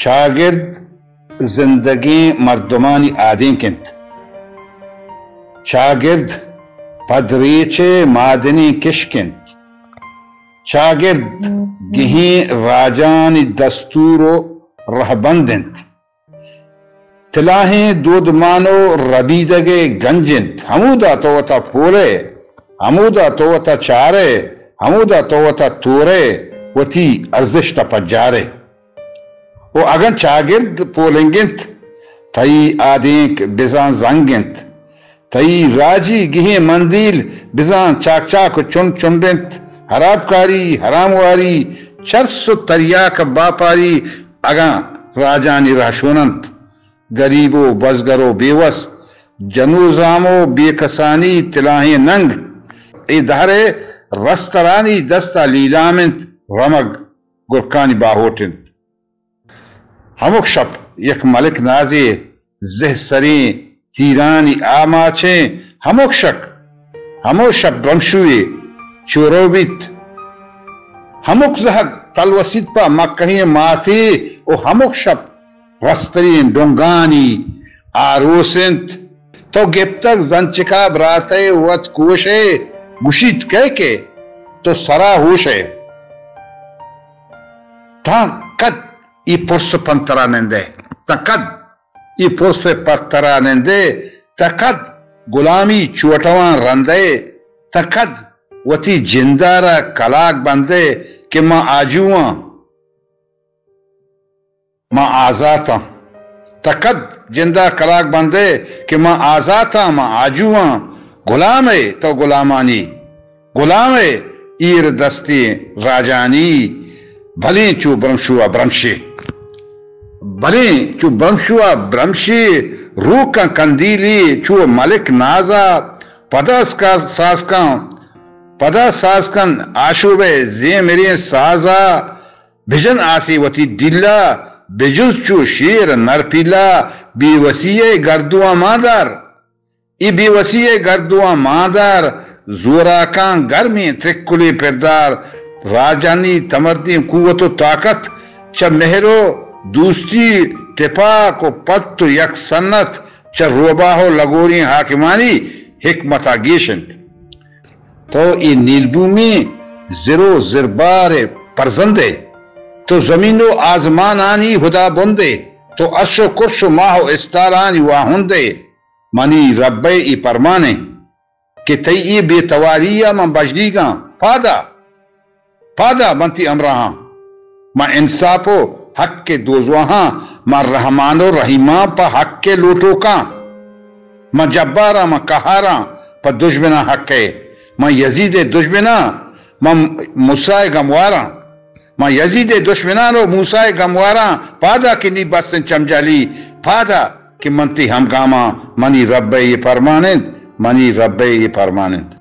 چاگرد زندگیں مردمانی آدینک انت۔ چاگرد پدریچ ءِ مادنیں کشک انت۔ چاگرد گہیں راجانی دستور و رہبند انت۔ تلاہیں دودمان و ربیدگ ءِ گنج انت۔ ہمودا تو وتا پولئے، ہمودا تو وتا چارئے، ہمودا تو وتا تورئے، وتی ارزشت ءَ پجارئے۔ و اگن چاگرد پولنگ انت، تئی آدینک بزاں زنگ انت۔ تئی راجی گہیں مندیل بزاں چاک چاک و چنڈ چنڈ انت۔ ہرابکاری، ہرامواری، چرس و تریاک باپاری اگاں راجانی رہشون انت۔ گریب و بزگر و بیوس، جنوزام و بے کسانی تلاہیں ننگ، اے دہر ءِ رسترانی دست ءَ لیلام انت۔ رمگ گرکانی باہوٹ انت۔ ہمک شپ یک ملک نازے، زہسریں تیرانی آماچیں۔ ہمک شک، ہمو شپ برمشوے چورو بیت۔ ہمک زہگ تلوسیت پہ مکہیں ماتے و ہمک شپ رستریں ڈنگانی آروس انت۔ تو گپتگ زنچکا براتئے وت کوشئے، گوشیت کئے کہ تو سرا ہوشئے۔ تاں کد اے پرس پنترا نندئے؟ تاں کد اے پرس پترا نندئے؟ تاں کد گلامی چوٹواں رندئے؟ تاں کد وتی جندارا کلاگ بندئے کہ ما آجو آں؟ ما آزات آں۔ تہ کد جندا کلاگ بندئے کہ ما آزات آں، ما آجو آں۔ گلام ئے تو گلامانی، گلام ئے ایر دستیں راجانی، بلیں چو برمشو ءَ برمشے۔ بلیں چو برمشو ءَ برمشے، روکاں کندیلے چو ملک نازا، پدا سکا-، ساز کن، پدا ساز کن آشوب ءِ زیمریں سازا۔ بجن آسے وتی ڈیلا، بجز چو شیر نر پیلا، بے وسی ءِ گردواں مان دار۔ اے بے وسی ءِ گردواں مان دار، زوراکاں گرمیں ترکلے پردار۔ راجانی تمردیں قوت و طاقت، چہ مہر و دوستی، تپاک و پت و یک سنت، چہ روباہ و لگوریں حاکمانی حکمتا گیش انت۔ تو اے نیلبومیں زر و زربار ءِ پرزند ئے، تو زمین و آزمانانی ہدابند ئے، تو ارش و کرش و ماہ و استارانی واہند ئے۔ منی رب ءِ اے پرمان انت کہ تئی اے بے تواری ءَ من بژنیگاں۔ پادا، پادا من تئی ہمراہاں۔ من انصاف و حق ءِ دوزواہاں، من رحمان و رحیماں پہ حق ءِ لوٹوکاں۔ من جباراں، من قہاراں پہ دژمناں حق ءِ۔ من یزید ءِ دژمناں، من موسیٰ ءِ گمواراں۔ من یزید ءِ دژمناں و موسیٰ ءِ گمواراں۔ پادا کہ نی بستن چمجالی، پادا کہ من تئی ہمگاماں۔ منی رب ءِ اے پرمان انت، منی رب ءِ اے پرمان انت۔